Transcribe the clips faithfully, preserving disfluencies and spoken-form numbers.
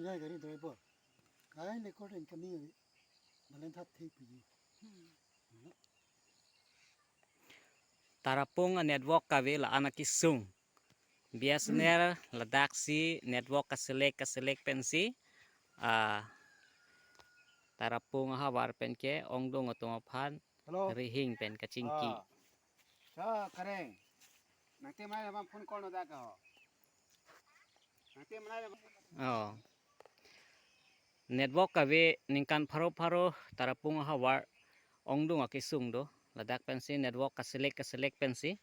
Jai gari driver. Kai lekor incoming ave. Balen thap thei piji. Tarapung a-network kave la-an akesung. B S N L ladak si network kaselek kaselek pensi, ah, Tarapung ahavar penke ongdung atum aphan Hello. Rihing pen kachingki. Ah. Sa kareng. Nangte mai lamang phone call no dak ho. Nangte mai lamang. Oh. Network kave ningkan pharo pharo Tarapung ahavar ongdung akesung do. Ladak pensi network kaselek kaselek pensi,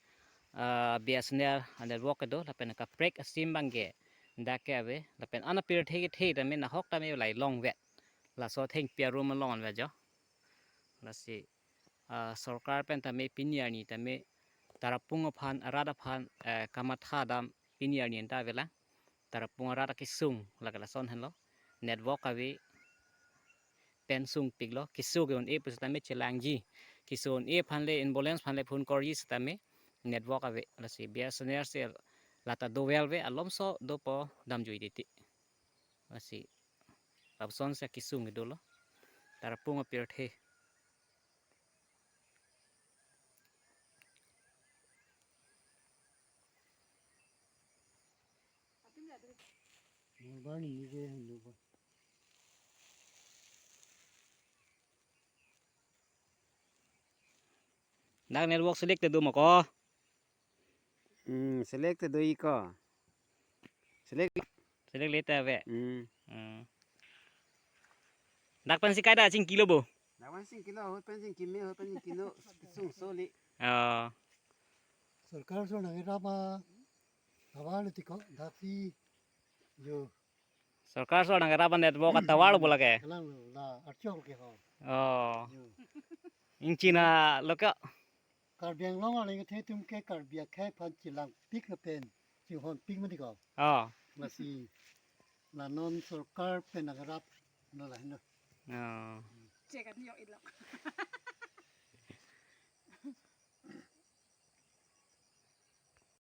ah, B S N L network kedo lapen kaprek asim abangke dak ke ave lapen an apirthe kethe tame nahok tame lahai longvet. Laso thengpi arum along anvet jo. Lasi, ah, sorkar pen tame pini arni tame Tarapung aphan arat aphan, eh, kamatha dam pini arni anta avelang. Tarapung arat akesung lake lason henlo. Network ave pen sungpiklo. Keso ke-un-e pusitame chelangji. Keso un-e aphan le ambulance aphan le phone korji sitame network ave. Lasi B S N L si lata dovel ave alomso dopo damjui titi. Lasi lapusonsi akesung kedolo. Tarapung apirthe. Mobile ni je hindu ba. Dak network selek te do ma ko? Hmm, selek te do-i ko. Selek. Selek le ta ave. Hmm. Hmm. Dak pensi kai da chingkilo bo. Dak pensi chingkilo, ahut pensi chingkime, ahut pensi chingkino, sung soli. Oh. Sorkar so nang rama, awa lo tiko, dak si jo. Sorkar so nang rama network a-tower bo lake. Kalang lo, la, archok ke ho. Oh. Jo. Ingchina lo ka. Karbi Anglong arleng kethe atum ke Karbi akhei aphan chelangpik lapen chinghonpik mati ko. Oh. Lasi la non sorkar pen nangrap lo la heno. Oh. Check at yo ilok.